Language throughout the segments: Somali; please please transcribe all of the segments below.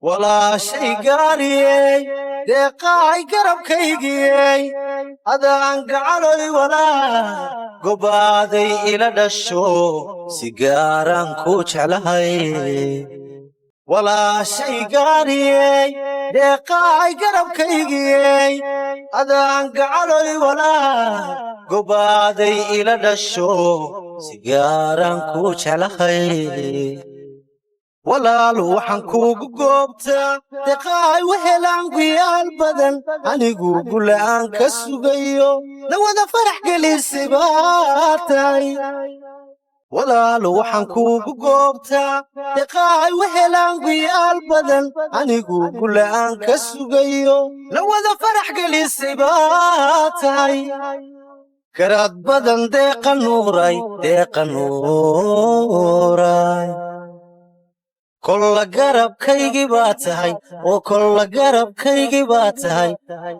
Walaashay gaariyey, deeqaay garabkaygiyey, adaan gacaloy walaa gobaaday ila dhasho, si gaaraan kuu jeclahay. Walaashay gaariyey, deeqaay garabkaygiyey, adaan gacaloy walaa gobaaday ila dhasho, si gaaraan kuu jeclahay. Walaal, waxaan kuugu goobtaa deqaay wehelaan guyaal badan, anigu gula'aan ka sugayo, nawada farax gelisi baa tahay. Walaal, waxaan kuugu goobtaa deqaay wehelaan guyaal badan, anigu gula'aan ka sugayo, nawada farax gelisi baa tahay. Garaad badan, deeqa nuuray, deeqa nuuray, kolla garabkaygii baa tahay, oo kolla garabkaygii baa tahay,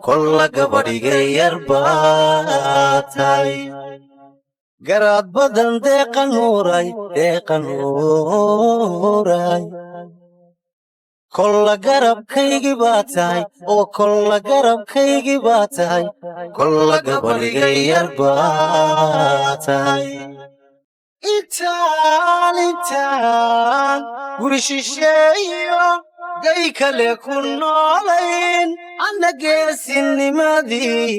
kolla gabadhigay yar baa tahay. Garaad badan, deeqa nuuray, deeqa nuuray, kolla garabkaygii baa tahay, oo kolla garabkaygii baa tahay, kolla gabadhigay yar baa tahay. Intaan guri shisheeyo gay kale ku noolayn, anna geesinimadii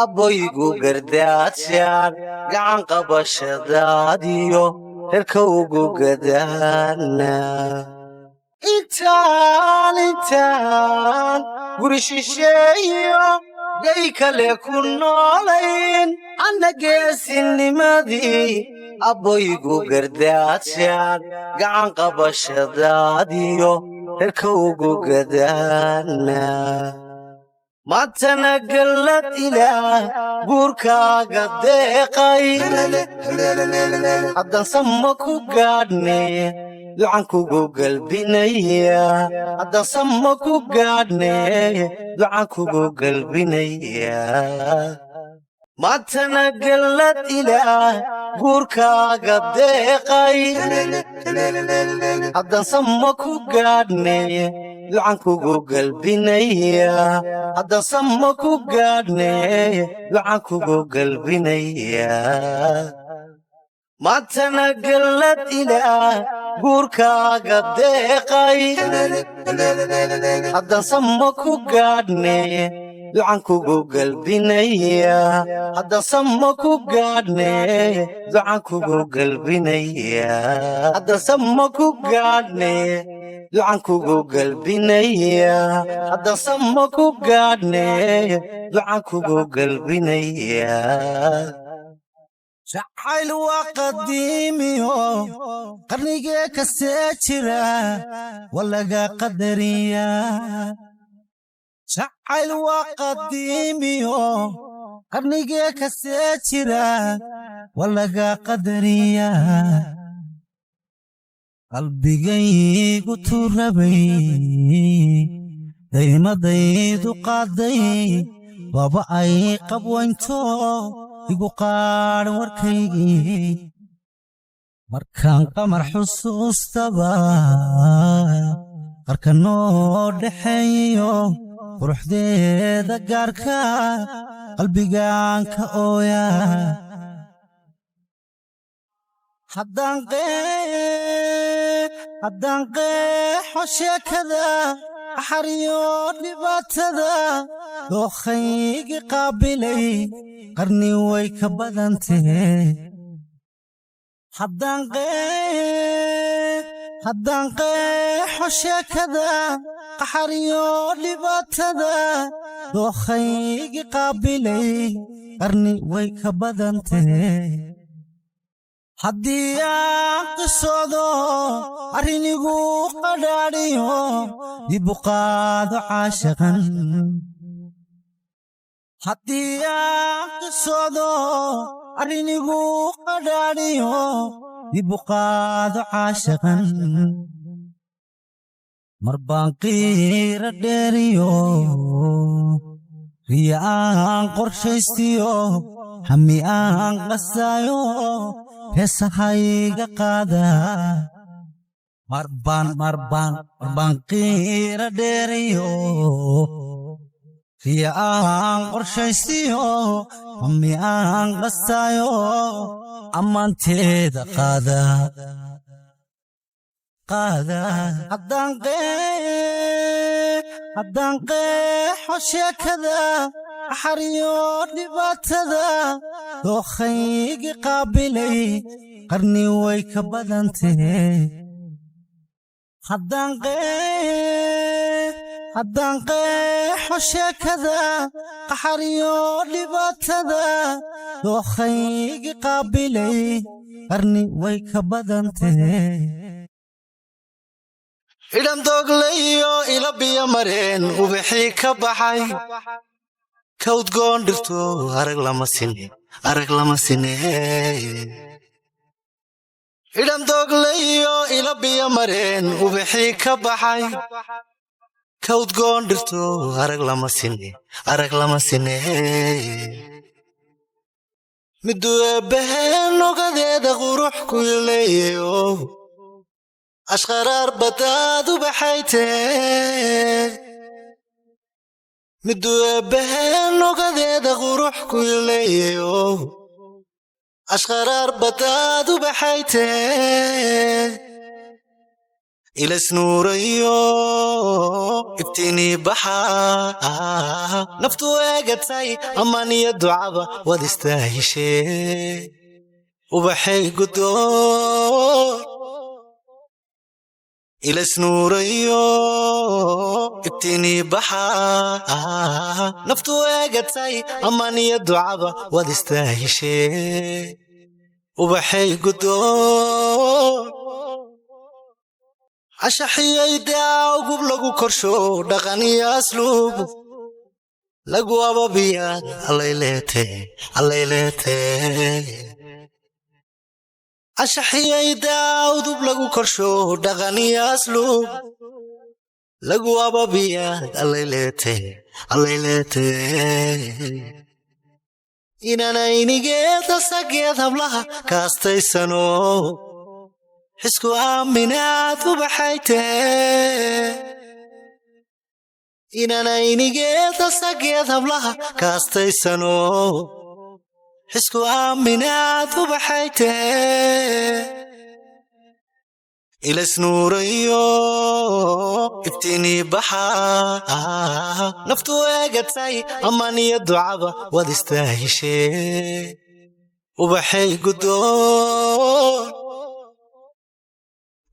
abboygu gardaadshaan, gacan qabashadaadiyo reerka ugu gadaana. Intaan guri shisheeyo gay kale ku noolayn, anna geesinimadii abboygu gardaadshaan, gacan qabashadaadiyo reerka ugu gadaana. Maantana gallad Ilaah guurkaaga deeqay, haddaan sama ku gaadhne, ducan kugu galbinaya. Haddaan sama ku gaadhne, ducan kugu galbinaya. Maantana gallad Ilaah guurkaaga deeqay, haddaan sama ku gaadhne, ducan kugu galbinaya. Haddaan sama ku gaadhne, ducan kugu galbinaya. Maantana gallad Ilaah guurkaaga deeqay, haddaan sama ku gaadhne, ducan kugu galbinaya. Haddaan sama ku gaadhne, ducan kugu galbinaya. Haddaan sama ku gaadhne, ducan kugu galbinaya. Haddaan sama ku gaadhne, ducan kugu galbinaya. Jacayl waa qadiimiyo, qarnigee kastee jira waa laga qadariyaa. Jacayl waa qadiimiyo, qarnigee kastee jira waa laga qadariyaa. Qalbigaygu turabay, daymadaydu qaaday, baba ay qabwaynto, igu qaadhan warkaygii. Markaan qamar xusuustaba, qarka noo dhaxeeyo, quruxdeeda gaarka, qalbigaan ka ooya. Haddaan qeexo sheekada, axariyo dhibaatada, dookhaygi qaabilay, qarni way ka badantee. Haddaan qeexo sheekada, qaxariyo dhibaatada, dookhaygi qaabilay, qarni way ka badantee. Haddii aan qisoodo, arrinigu qadhaadhiyo, dib u qaado caashaqan. Haddii aan qisoodo, arrinigu qadhaadhiyo, dib u qaado caashaqan. Mar baan qiira dheeriyo, riya aan qorshaystiyo, hami aan qasaayo, heesahayga qaada. Marbaan marbaan marbaan qiira dheeriyo, riya aan qorshaystiyo, hammi aan qastaayo, ammaanteeda qaada qaada. Haddaan qeexo sheekada, axariyo dhibaatada, dookhaygi qaabilay qarni way ka badantee. Haddaan qeexo sheekada, qaxariyo dhibaatada, dookhaygi qaabilay qarni way ka badantee. Xidhan dooglayo ila biyo mareen, ubixii ka baxay kawdgoon dhirto, arag lama sine, arag lama sine. Xidhan dooglayo ila biyo mareen, ubixii ka baxay kawdgoon dhirto, arag lama sine, arag lama sine. Miduu eebbaheen ogadeeda qurux ku ileeyayo, ashqaraar badaad ubaxay tee. Miduu eebbaheen ogadeeda qurux ku ileeyayo, ashqaraar badaad ubaxay tee. Ilasnuurayo iftiinii baxa, naftu eegatay, ammaan iyo ducaba wad istaahishee, ubaxay guddoon. Ilasnuurayo iftiinii baxa, naftu eegatay, ammaan iyo ducaba wad istaahishee, ubaxay guddoon. Cashaxiyay daawgub lagu korsho, dhaqan iyo asluub lagu ababiyaad, allayleete, allayleete. Cashaxiyay daawdub lagu korsho, dhaqan iyo asluub lagu ababiyaad, allayleete, allayleete. Inanaynigeed asageed hablaha kaastaysano, xisku aaminaad ubaxay tee. Inanaynigeed asageed hablaha kaastaysano, xisku aaminaad ubaxay tee. Ilasnuurayo iftiinii baxa, naftu eegatay, ammaan iyo ducaba wad istaahishee, ubaxay guddoon.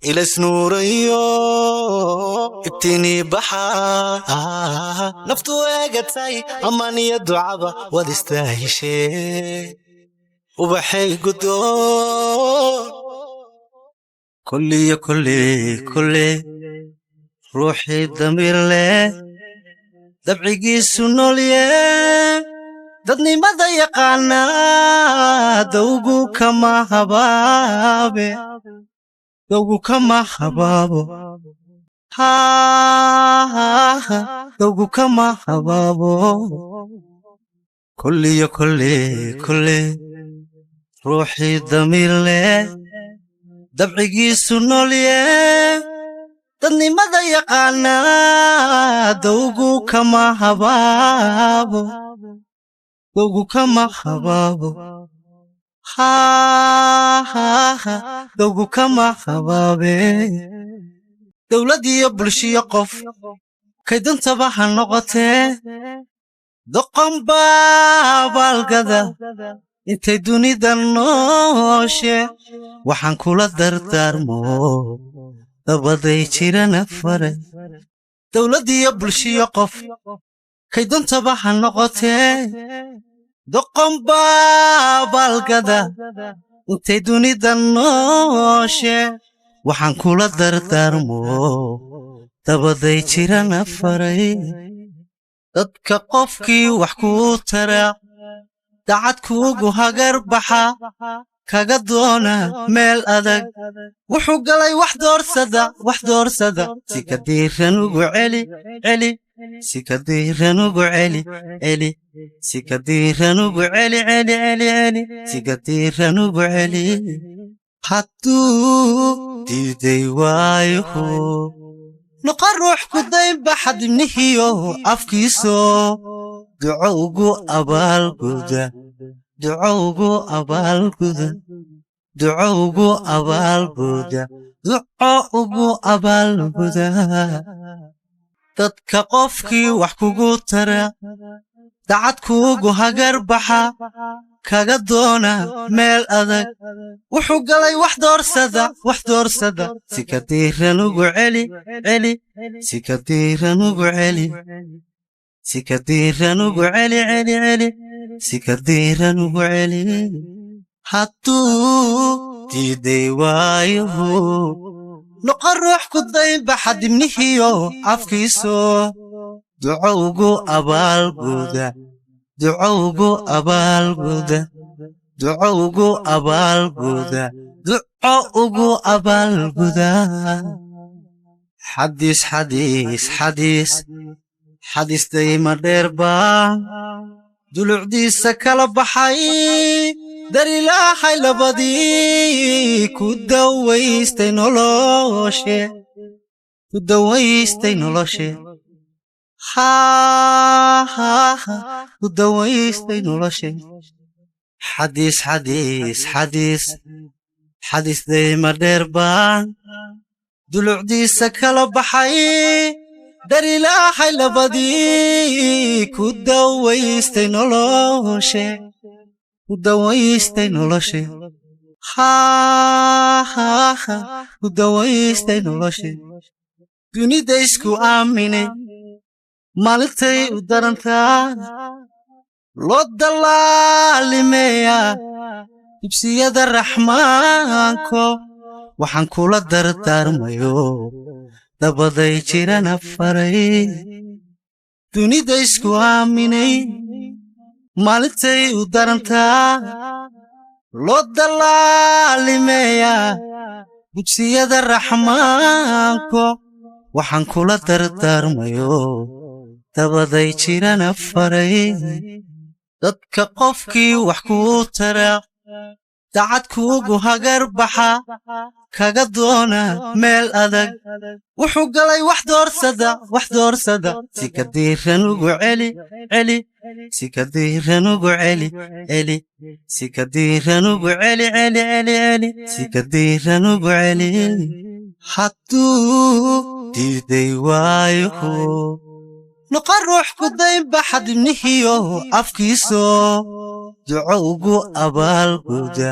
Ilasnuurayo iftiinii baxa, naftu eegatay, ammaan iyo ducaba wad istaahishee, ubaxay guddoon. Kulliyo kulli kulli ruuxii damiir leh, dabcigiisu noolye, dadnimada yaqaanaa, dawgu kama habaabe, dawgu kama habaabo, dawgu kama habaabo. Kulliyo kulli kulli ruuxii damiir leh, dabcigiisu noolye, dadnimada yaqaanaa, dawgu kama habaabo, dawgu kama habaabo, dawgu kama habaabe. Dowlad iyo bulshiyo qof kay dantaba ha noqotee, doqon baa baalgada intay dunida nooshe. Waxaan kula dardaarmo dabaday jirana fare. Dowlad iyo bulshiyo qof kay dantaba ha noqotee, doqon baa baalgada intay dunida nooshe. Waxaan kula dardaarmo dabaday jirana faray. Dadka qofkii wax kuu tara, dacad kuugu hagar baxa, kaga doona meel adag, wuxuu galay wax doorsada, wax doorsada. Si ka diiran ugu celi, celi, si ka diiran ugu celi, celi, si ka diiran ugu celi, celi, celi, celi, si ka diiran ugu celi. Hadduu Diiday waayuhu noqon ruux ku daynbaxa dibnihiyo afkiiso, duco ugu abaalguda, duco ugu abaalguda, duco ugu abaalguda, duco ugu abaalguda. Dadka qofkii wax kugu tara, dacad kuugu hagar baxa, kaga doona meel adag, wuxuu galay wax doorsada, wax doorsada. Si ka diiran ugu celi, celi, si ka diiran ugu celi, si ka diiran ugu celi, celi, celi, si ka diiran ugu celi. Hadduu diiday waayuhu noqon ruux ku daynbaxa dibnihiyo afkiiso, duco ugu abaalguda, duco ugu abaalguda, duco ugu abaalguda, duco ugu abaalguda. Xadiis, xadiis, xadiis, xadiis dayma dheer baa dulucdiisa kala baxay, dar Ilaahay labadii ku dawaystay noloshe, ku dawaystay noloshe, ku dawaystay noloshe. Xadiis, xadiis, xadiis, xadiis dayma dheer baan dulucdiisa kala baxay, dar Ilaahay labadii ku dawaystay noloshe, ku dawaystay noloshe, ku dawaystay noloshe. Dunida isku aaminay maalintay u darantaa loo dallaalimeeyaa dugsiyada Raxmaanko. Waxaan kula dardaarmayo dabaday jirana faray. Dunida isku aaminay maalintay u darantaa loo dallaalimeeyaa dugsiyada Raxmaanko. Waxaan kula dardaarmayo dabaday jirana faray. Dadka qofkii wax kuu tara, dacad kuugu hagar baxa, kaga doona meel adag, wuxuu galay wax doorsada, wax doorsada. Si ka diiran ugu celi, celi, si ka diiran ugu celi, celi, si ka diiran ugu celi, celi, celi, celi, si ka diiran ugu celi. Hadduu diiday waayuhu noqon ruux ku daynbaxa dibnihiyo afkiiso, duco ugu abaalguda,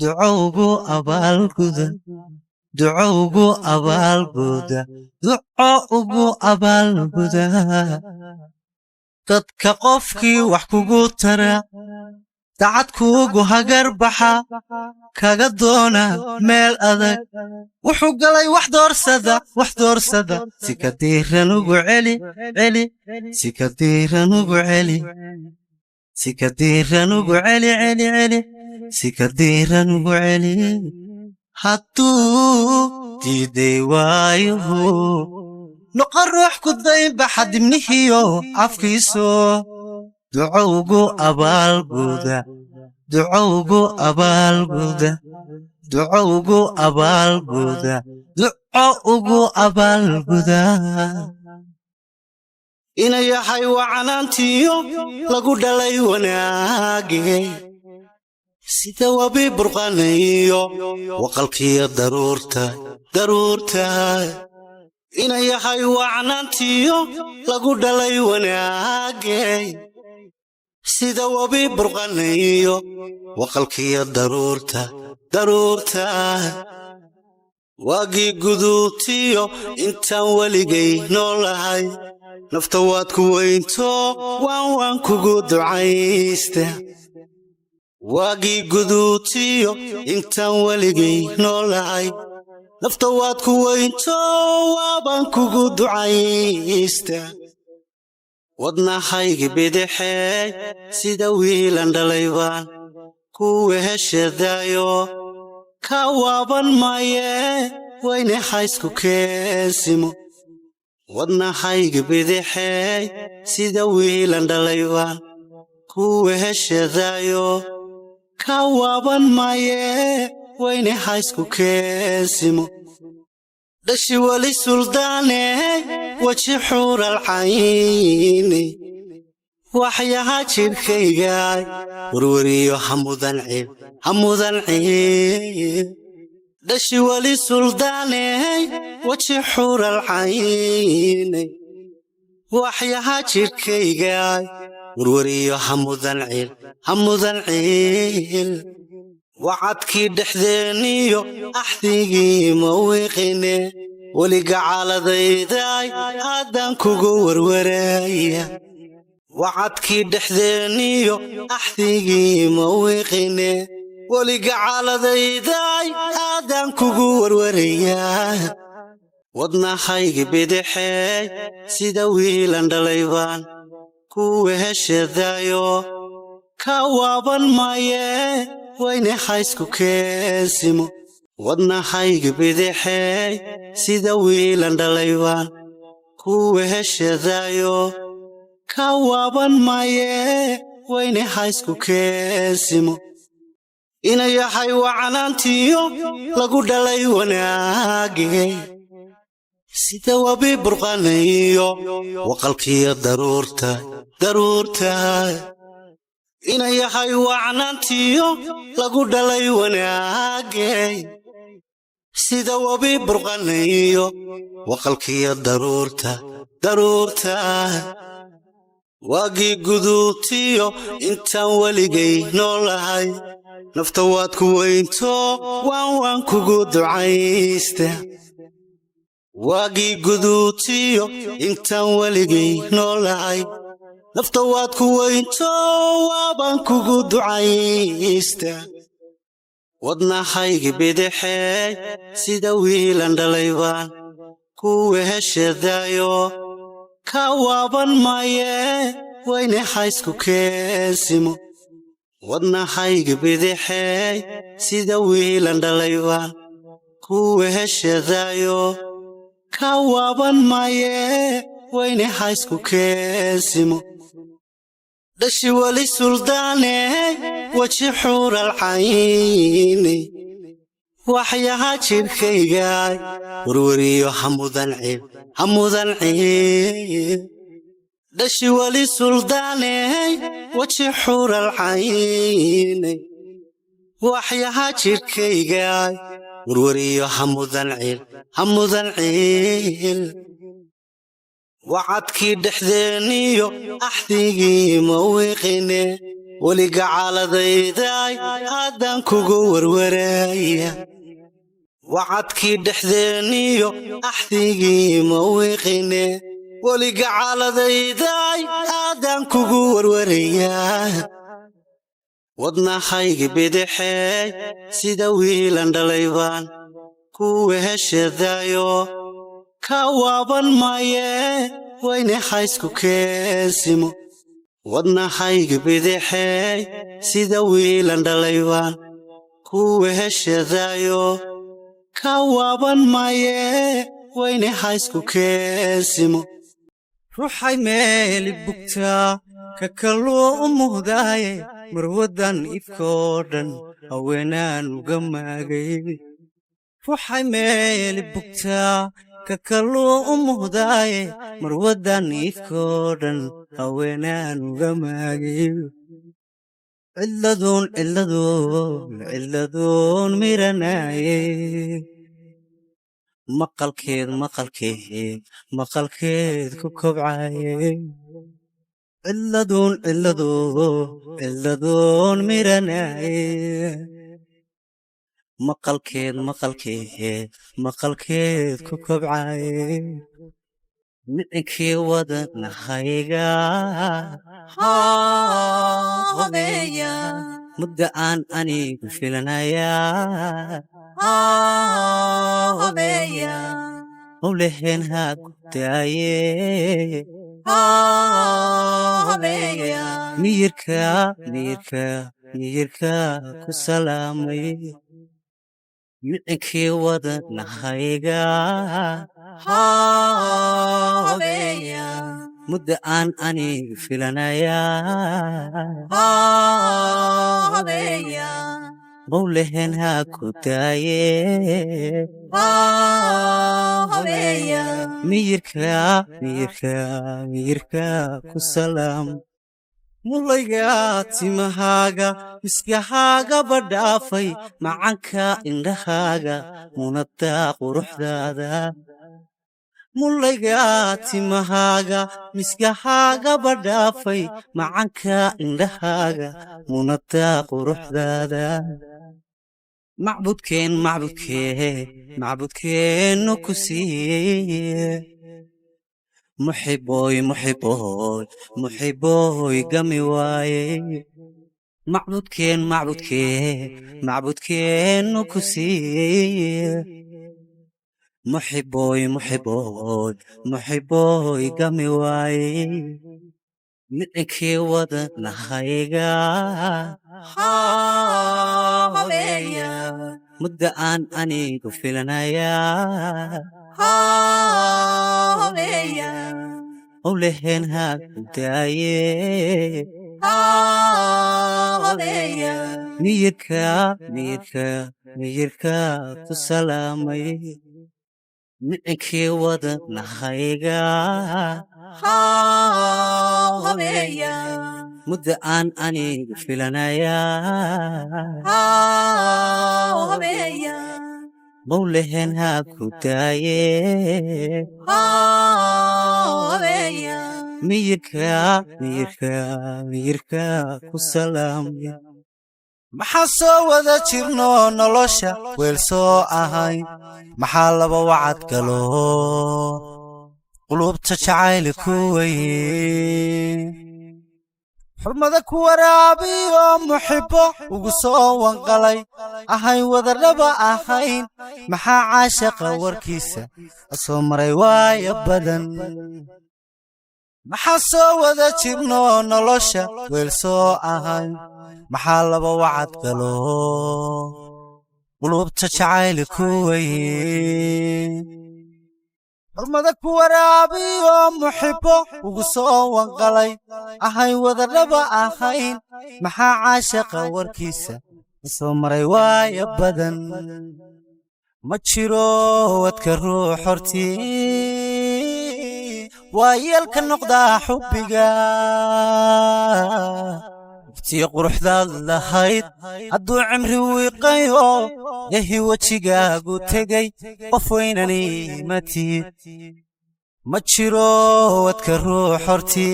duco ugu abaalguda, duco ugu abaalguda, duco ugu abaalguda. Dadka qofkii wax kugu tara, dacad kuugu hagar baxa, kaga doona meel adag, wuxuu galay wax doorsada, wax doorsada. Si ka diiran ugu celi, celi, si ka diiran ugu celi, si ka diiran ugu celi, celi, celi, si ka diiran ugu celi. Hadduu diiday waayuhu noqon ruux ku daynbaxa dibnihiyo afkiiso, duco ugu abaalguda, duco ugu abaalguda, duco ugu abaalguda, duco ugu abaalguda. Ina yahay wacnaantiyo lagu dhalay wanaage, sida wabi burqanayo waqalkiyo daruurta, daruurta. Ina yahay wacnaantiyo lagu dhalay wanaage, sida wabi burqanayo waqalkiyo daruurta, daruurta. Waagii guduutiyo intaan weligay noolahay, nafta waad ku weynto, waan kugu ducaysta. Waagii guduutiyo intaan weligay noolahay, nafta waad ku weynto, waabaan kugu ducaysta. Wadnahaygi bidixee, sida wiilan dhalay baan ku weheshadaayo, ka waaban maaye, wayne haysku keensimo. Wadnahaygi bidixee, sida wiilan dhalay baan ku weheshadaayo, ka waaban maaye, Weyne haysku keensimo. Dhashi weli suldaane, weji xuural cayni, waxyaha jidhkayga warwariyo hamudan ciib, hamudan ciib. Dhashi weli suldaane, weji xuural cayni, waxyaha jidhkayga warwariyo hamudan ciil, hamudan ciil. Wacadkii dhexdeeniyo axdigii ma wiiqine, weliga caaladayday haddaan kugu warwaraya. Wacadkii dhexdeeniyo axdigii ma wiiqine, weliga caaladayday haddaan kugu warwaraya. Wadnahaygi bidixeey, sida wiilan dhalay baan ku weheshadayo, ka waaban maaye. Weyne haysku keensimo. Wadnahaygi bidixeey, sida wiilan dhalay baan ku weheshadayo, ka waaban maaye. Weyne haysku keensimo. Ina yahay wacanaantiyo lagu dhalay wanaage, sida wabi burqanayo waqalkiyo daruurta, daruurta. Ina yahay wacnaantiyo lagu dhalay wanaage, sida wabi burqanayo waqalkiyo daruurta, daruurta. Waagii guduutiyo intaan weligay noolahay, nafta waad ku weynto, waan kugu ducaysta. Waagii guduutiyo intaan weligay noolahay, nafta waad ku weynto, waabaan kugu ducaysta. Wadnahaygi bidixeey, sida wiilan dhalay baan ku weheshadayo, ka waaban maaye. Weyne haysku keensimo. Wadnahaygi bidixeey, sida wiilan dhalay baan ku weheshadayo, ka waaban maaye. Weyne haysku keensimo. Dhashi weli suldaane, weji xuural cayni, waxyaha jidhkayga warwariyo hamudan ciib, hamudan ciib. Dhashi weli suldaane, weji xuural cayni, waxyaha jidhkayga warwariyo hamudan ciil, hamudan ciil. Wacadkii dhexdeeniyo axdigii ma wiiqine, weliga caaladayday haddaan kugu warwaraya. Wacadkii dhexdeeniyo axdigii ma wiiqine, weliga caaladayday haddaan kugu warwaraya. Wadnahaygi bidixeey, sida wiilan dhalay baan ku weheshadayo, ka waaban maaye. Weyne haysku keensimo. Wadnahaygi bidixeey, sida wiilan dhalay baan ku weheshadayo, ka waaban maaye. Weyne haysku keensimo. Ruuxay meeli bugtaa ka kaluu u muhdaaye, marwadan ifkoo dhan haweenaan uga maagay. Ruuxay meeli bugtaa ka kaluu u muhdaaye, marwadan ifkoo dhan haweenaan uga maagay. Ciladuun, ciladuun, ciladuun miranaaye, maqalkeed, maqalkeed, maqalkeed ku kobcaye. Ciladuun, ciladuun, ciladuun miranaaye, maqalkeed, maqalkeed, maqalkeed ku kobcaye. Micinkii wadanahayga hobeya, mudda aan anigu filanayaa hobeya, howlaheen haa ku daaye hobeya, miyirka, miyirka, miyirka ku salaamay. Micinkii wadanahayga hobeya, mudda aan anigu filanayaa hobeya, Mowlehen ha ku daaye. Hobeya. Miyirka, miyirka, miyirka ku salaam. Mulayga timahaaga, miskahaagaba badhaafay, macanka indhahaaga, munada quruxdaada. Mulayga timahaaga, miskahaagaba badhaafay, macanka indhahaaga, munada quruxdaada. Macbudkeen, macbudkee, macbudkeennu ku siiyey. Muxiboy, muxiboy, muxiboy, gami waaye. Macbudkeen, macbudkee, macbudkeennu ku siiyey. Muxiboy, muxiboy, muxiboy, gami waaye. Micinkii wadanahayga. Hobeya. Mudda aan anigu filanayaa. Hobeya. Owlehen ha ku daaye. Hobeya. Miyirka, miyirka, miyirka ku salaamay. Micinkii wadanahayga. Hobeya. Mudda aan anigu filanayaa. Hobeya. Mowlehen ha ku daaye. Hobeya. Miyirka, miyirka, miyirka ku salaamay. Maxaa soo wada jirno nolosha weel soo ahay? Maxaa laba wacad galo qulubta jacayli ku weye, xurmada ku waraabiyo, muxibbo ugu soo wanqalay, ahayn wadadhaba ahayn? Maxaa caashaqa warkiisa soo maray waaya badan? Maxaa soo wada jirno nolosha weel soo ahay? Maxaa laba wacad galo qulubta jacayli ku weye, xurmada ku waraabiyo, muxibbo ugu soo wanqalay, ahayn wadadhaba ahayn? Maxaa caashaqa warkiisa soo maray waaya badan? Ma jiro wadka ruux hortii waa yeelka noqdaa xubbiga. Waqtiyo quruxdaad lahayd hadduu cimri wiiqayo, yahi wejigaagu tegey, qof weynani ma tihid. Ma jiro wadka ruux hortii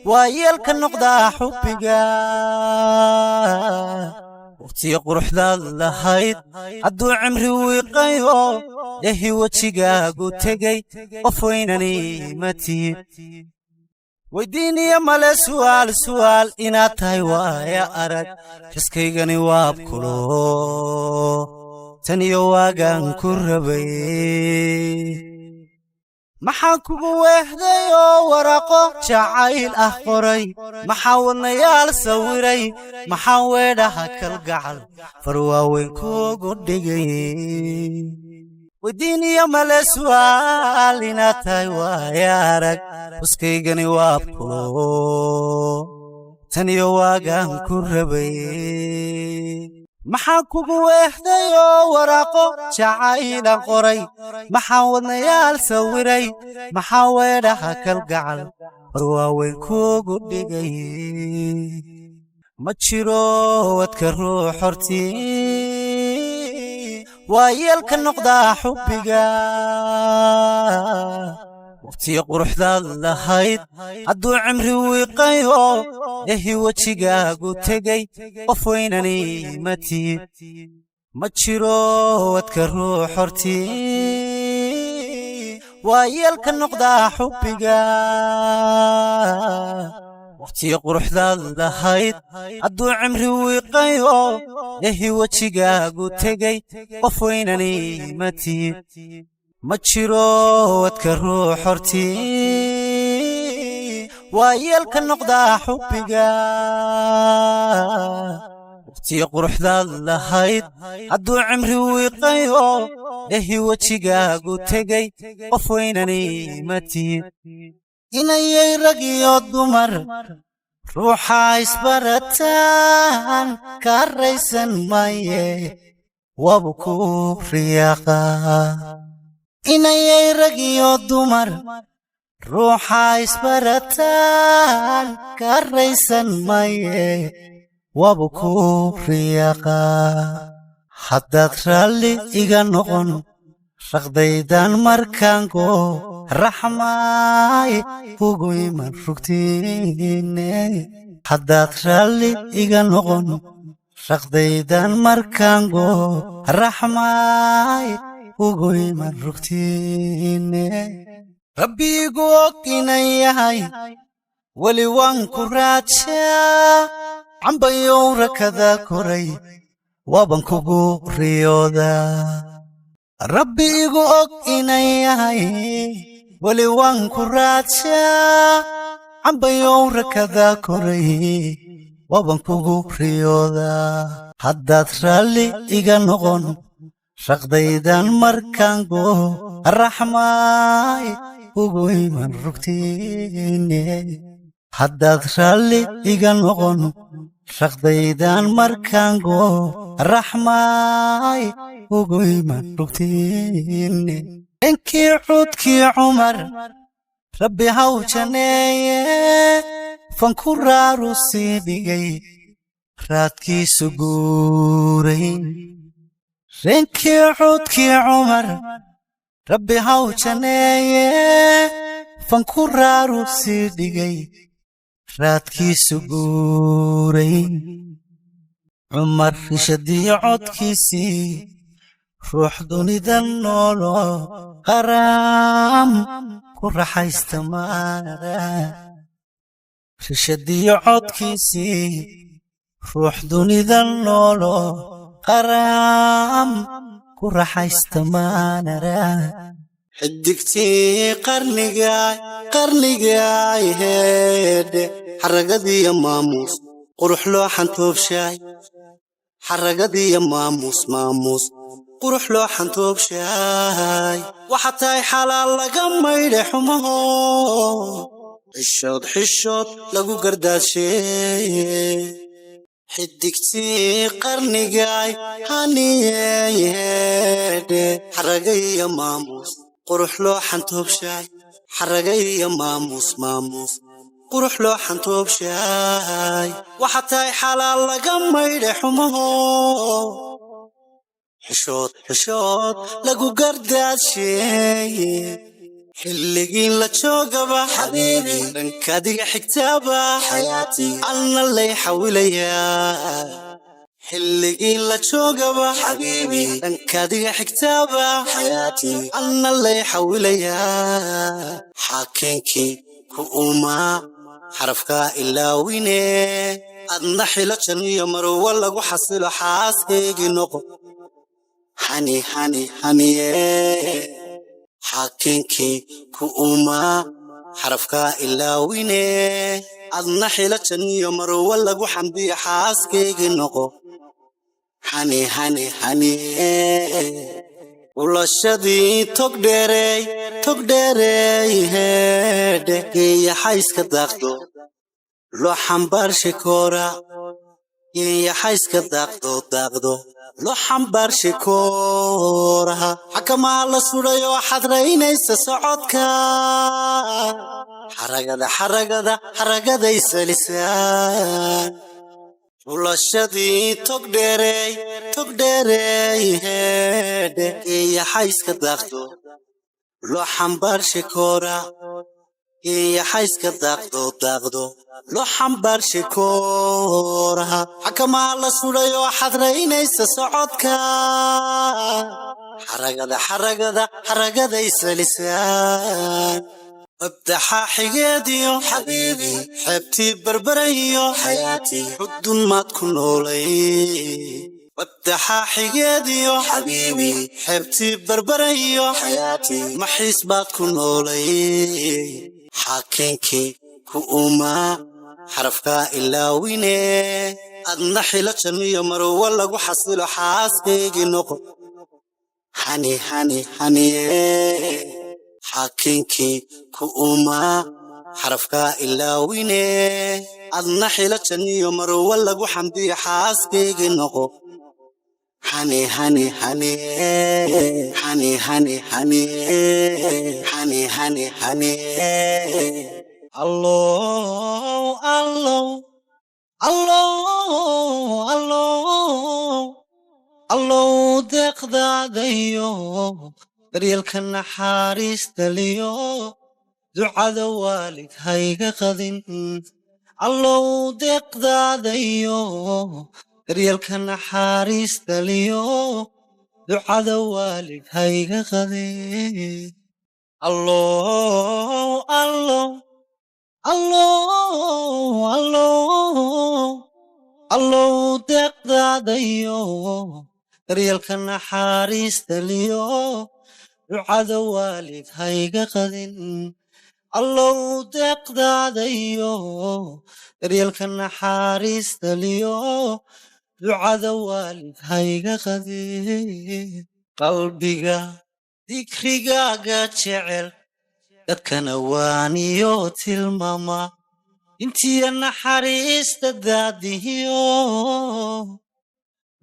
waa yeelka noqdaa xubbiga. Waqtiyo quruxdaad lahayd hadduu cimri wiiqayo, yahi wejigaagu tegey, qof weynani ma tihid. Weydiiniya male su'aal, su'aal inaad tahay waaya arag. Xiskaygani waabkulo tan iyo waagaan ku rabay. Maxaan kugu weehday oo waraaqo jacayl ah qoray? Maxaa wadnayaal sawiray? Maxaa weedhaha kalgacal far waaweyn kugu dhigay? Weydiiniya male su'aal inaad tahay waaya arag. Xuskaygani waabkulo tan iyo waagaan ku rabay. Maxaan kugu weehday oo waraaqo jacaylan qoray? Maxaan wadnayaal sawiray? Maxaa weedhaha kalgacal far waaweyn kugu dhigay? Ma jiro wadka ruux hortii waa yeelka noqdaa xubbiga. Waqtiyo quruxdaad lahayd hadduu cimri wiiqayo, yahi wejigaagu tegey, qof weynani ma tihid. Ma jiro wadka ruux hortii waa yeelka noqdaa xubbiga. Waqtiyo quruxdaad lahayd hadduu cimri wiiqayo, yahi wejigaagu tegey, qof weynani ma tihid. Ma jiro wadka ruux hortii waa yeelka noqdaa xubbiga. Waqtiyo quruxdaad lahayd hadduu cimri wiiqayo, yahi wejigaagu tegey, qof weynani ma tihid. Inayay rag iyo dumar Ruuxa isbarataan ka raysan maye, wabu ku riyaaqa. Inayay rag iyo dumar, ruuxa isbarataan ka raysan maye, wabu ku riyaaqa. Haddaad raalli iga noqon raqdaydan markaan go, raxmaay kugu iman rugtiine. Haddaad raalli iga noqon raqdaydan markaan go, raxmaay kugu iman rugtiine. Rabbiigu og inan yahay, weli waan ku raadshaa. Cambayow rakada koray, waaban kugu riyoodaa. Rabbi igu og inan yahay, weli waan ku raadshaa. Cambayow rakada koray, waaban kugu riyoodaa. Haddaad raalli iga noqon raqdaydan markaan go, raxmaay kugu iman rugtiine. Haddaad raalli iga noqon raqdaydan markaan go, raxmaay kugu iman rugtiine. Inkii cudkii Cumar, Rabbi haw janeeye, fanku raaru sii dhigay, raadkiisu guuray. Renkii cudkii Cumar, Rabbi haw janeeye, fanku raaru sii dhigay, raadkiisu guuray. Cumar rishadii codkiisii, ruux dunida noolo qaraam ku raxaysta maara. Rishadiyo codkiisii, ruux dunida noolo qaraam ku raxaysta maanara. Xidigtii qarnigaay, qarnigaay heedhe, xaragadiyo maamuus, qurux loo xantoobshaay. Xaragadiyo maamuus, maamuus, qurux loo xantoobshaay. Waxa tahay xalaal laga maydhe xumaho, xishood, xishood lagu gardaasheeye. Xidigtii qarnigaay, haniyeedhe, xaragaiyo maamuus, qurux loo xantoobshaay. Xaragaiyo maamuus, maamuus, qurux loo xantoobshaay. Waxa tahay xalaal laga maydhe xumaho, xishood, xishood lagu gardaadsheeye. Xilligiin la joogaba, xabiibi, dhankadiga xigtaaba, xayaati, alna lay xawilayaa. Xilligiin la joogaba, xabiibi, dhankadiga xigtaaba, xayaati, alna lay xawilayaa. Xaakinkii ku uumaa, xarafkaa ilaawine, adna xilo jan iyo marwo lagu xasilo, xaaskaygii noqo, hani hani haniye. Xaakinkii ku uumaa, xarafkaa ilaawine, adna xilo jan iyo marwo lagu xamdiyo, xaaskaygii noqo, hani hani haniye. Ulashadii tog dheereey, tog dheereey heedhe, geeyaxayska daaqdo loo xambaarshe koora. Geeyaxayska daaqdo, daaqdo loo xambaarshe kooraha. Xakamaa la sudhay oo xadraynaysa socodka, xaragada, xaragada, xaragaday salisaan. Ulashadii tog dheereey, tog dheereey heedhe, geeyaxayska daaqdo loo xambaarshe koora. Geeyaxayska daaqdo, daaqdo loo xambaarshe kooraha. Xakamaa la sudhay oo xadraynaysa socodka, xaragada, xaragada, xaragaday salisaan. Mabdaxa xigeediyo, xabiibi, xeebtii Berberayo, xayaati, xudun maad ku noolay. Mabdaxa xigeediyo, xabiibi, xeebtii Berberayo, xayaati, maxiis baad ku noolay. Xaakinkii ku uumaa, xarafkaa ilaawine, adna xilo jan iyo marwo lagu xasilo, xaaskaygii noqo, hani hani haniye. Xaakinkii ku uumaa, Xarafkaa ilaawine, adna xilo janiyo marwa lagu xamdiyo xaaskaygi noqo. Honey, honey, honey, honey, honey, honey, honey, honey, honey. Allow, allow, allow, allow, allow, deeqdaadayo daryeelka naxariista liyo ducada waalid hayga qadin. Allow, deeqdaadayo daryeelka naxariista liyo ducada waalid hayga qadin. Allow, allow, allow, allow, allow, deeqdaadayo daryeelka naxariista liyo ducada waalid hayga qadin. Allow, deeqdaadayo daryeelka naxariista liyo ducada waalid hayga qadin. Qalbiga dikrigaaga jecel, dadkana waaniyo tilmaama intiya naxariista daadihiyo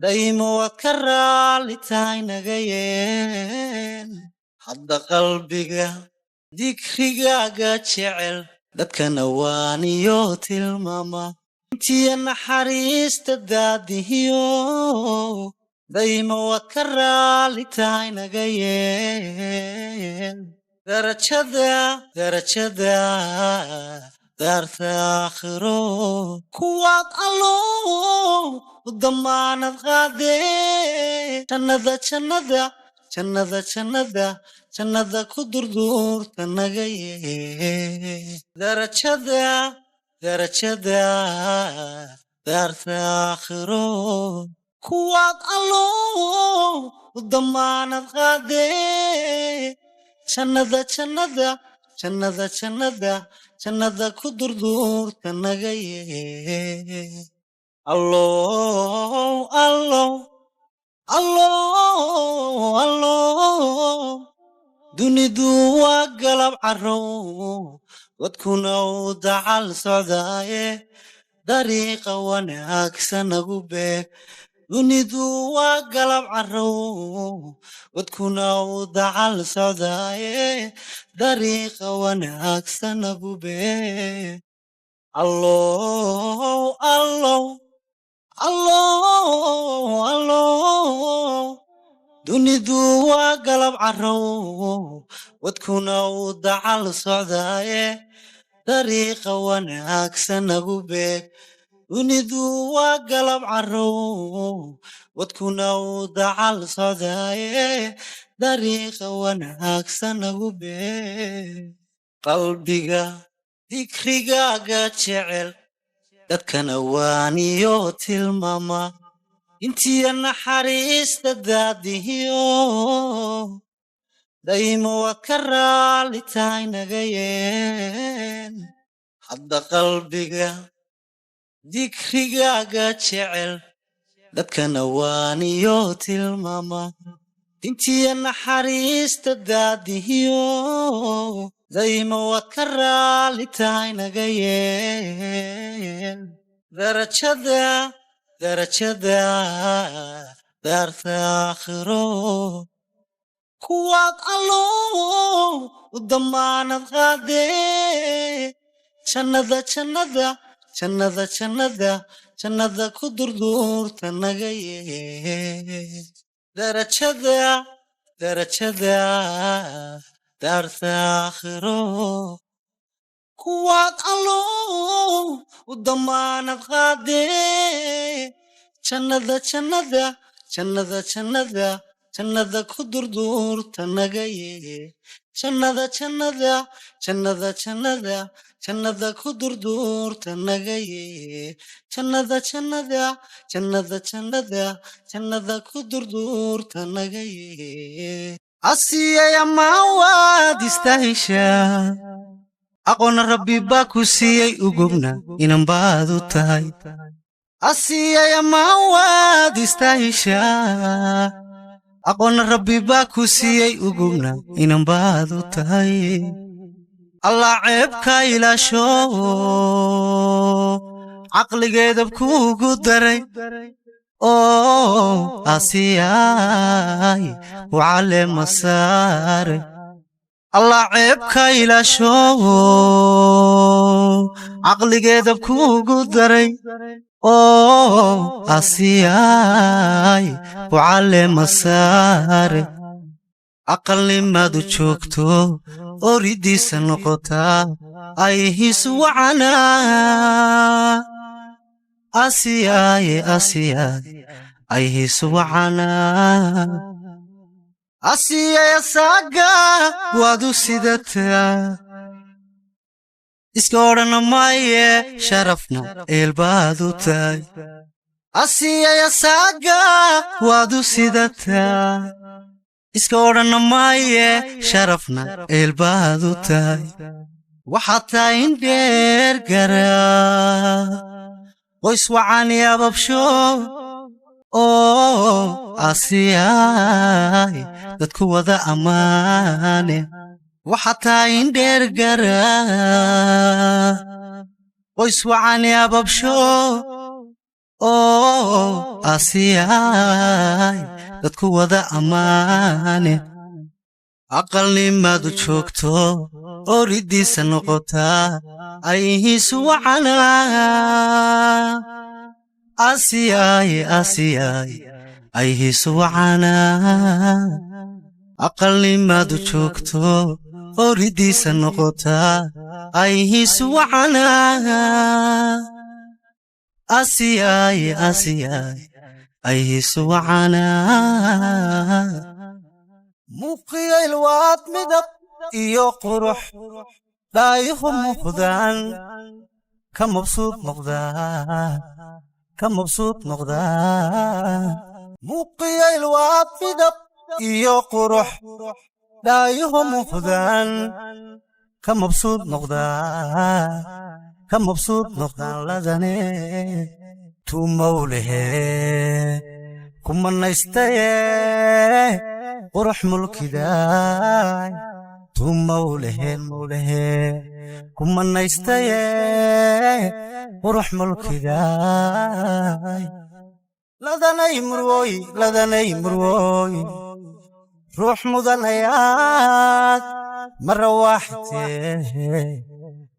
daymo waad ka raalli tahay naga yeel. Hadda qalbiga dikrigaaga jecel, dadkana waaniyo tilmaama intiya naxariista daadihiyo daymo waad ka raalli tahay naga yeel. Darajada, darajada daarta aakhiro kuwaad allow u damaanad qaadee, jannada, jannada, jannada, jannada, jannada ku durduurta naga yeel. Darajada, darajada daarta aakhiro kuwaad allow u damaanad qaadee, jannada, jannada, jannada, jannada, jannada ku durduurta naga yeel. Allow, allow, allow, allow, dunidu waa galab carow, dadkuna uu dacal socdaaye, dariiqa wanaagsan nagu beeg. Dunidu waa galab carow, wadkuna uu dacal socdaaye, dariiqa wanaagsan nagu beeg. Allow, allow, allow, allow, dunidu waa galab carow, wadkuna uu dacal socdaaye, dariiqa wanaagsan nagu beeg. Dunidu waa galab carow, wadkuna uu dacal socdaaye, dariiqa wanaagsan nagu beeg. Qalbiga dikrigaaga jecel, dadkana waaniyo tilmaama intiya naxariista daadihiyo daymo waad ka raalli tahay naga yeel. Hadda qalbiga dikrigaaga jecel, dadkana waaniyo tilmaama intiya naxariista daadihiyo daymo waad ka raalli tahay naga yeel. Darajada, darajada daarta aakhiro kuwaad allow u damaanad qaadee, jannada, jannada, jannada, jannada, jannada ku durduurta naga yeel. Darajada, darajada daarta aakhiro kuwaad allow u damaanad qaadee, jannada, jannada, jannada, jannada, jannada ku durduurta naga yeel. Jannada, jannada, jannada, jannada, jannada ku durduurta naga yeel. Jannada, jannada, jannada, jannada, jannada ku durduurta naga yeel. Asiyay ammaan waad istahishaa, aqoonna Rabbi baa ku siiyey, ugubna inan baad u tahay. Asiyay ammaan waad istahishaa, aqoonna Rabbi baa ku siiyey, ugubna inan baad u tahay. Allah ceebka ilaasho, caqligeedab kuugu daray oo Asiyaay wacale masaare. Allah ceebka ilaasho, caqligeedab kuugu daray oo Asiyaay wacale masaare. Aqalnimadu joogto, oridiisa noqotaa, ayhiisu wacanaa. Asiyaaye, Asiyaay, ayhiisu wacanaa. Asiyaya saaga waad u sidataa, iska odhana maaye, sharafna eelbaad u tahay. Asiyaya saaga waad u sidataa, iska odhana maaye, sharafna eelbaad u tahay. Waxaad tahay in dheer garaa, qoys wacani ababsho oo Asiyaay dadku wada ammaane. Waxaad tahay in dheer garaa, qoys wacani ababsho oo Asiyaay dadku wada ammaane. Aqalnimadu joogto, oridiisa noqotaa, ayhiisu wacanaa. Asiyaaye, Asiyaay, ayhiisu wacanaa. Aqalnimadu joogto, oridiisa noqotaa, ayhiisu wacanaa. Asiyaaye, Asiyaay, ayhiisu wacanaa. Muuqiyayl waad midab iyo qurux, dhaayuhu muuqdaan, ka mabsuud noqdaa, ka mabsuud noqdaa. Muuqiyayl waad midab iyo qurux, dhaayuhu muuqdaan, ka mabsuud noqdaa, ka mabsuud noqdaan. Ladane tuumowlehe kumanaystaye, qurux mulkidaay. Tuumowlehe mowlehe kumanaystaye, qurux mulkidaay. Ladanay murwooy, ladanay murwooy, ruux mudanayaad mara waaxitee,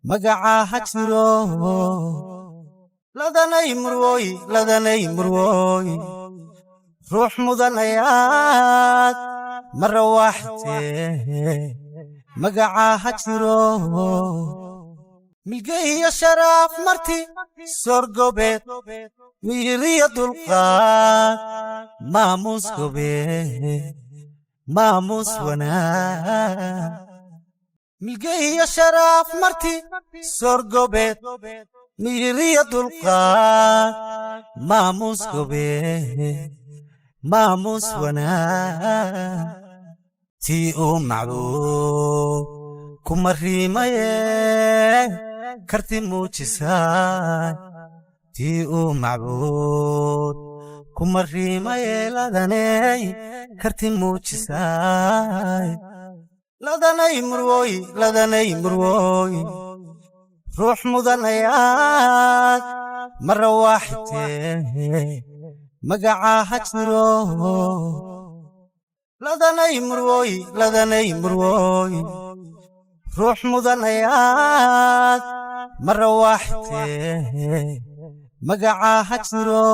magacaa ha jiro. Ladanay murwooy, ladanay murwooy, ruux mudanayaad mara waaxitee, magacaa ha jiro. Milge iyo sharaaf, marti sorgobeed, miyiriyo dulqaad, maamuus gobeed, maamuus wanaag. Milge iyo sharaaf, marti sorgobeed, miyiriyo dulqaad, maamuus gobeed, maamuus wanaag. Tii uu macbuud kuma riimaye, karti muujisaay. Tii uu macbuud kuma riimaye, ladaney karti muujisaay. Ladanay murwooy, ladanay murwooy, ruux mudanayaad mara waaxitee, magacaa ha jiro. Ladanay murwooy, ladanay murwooy, ruux mudanayaad mara waaxitee, magacaa ha jiro.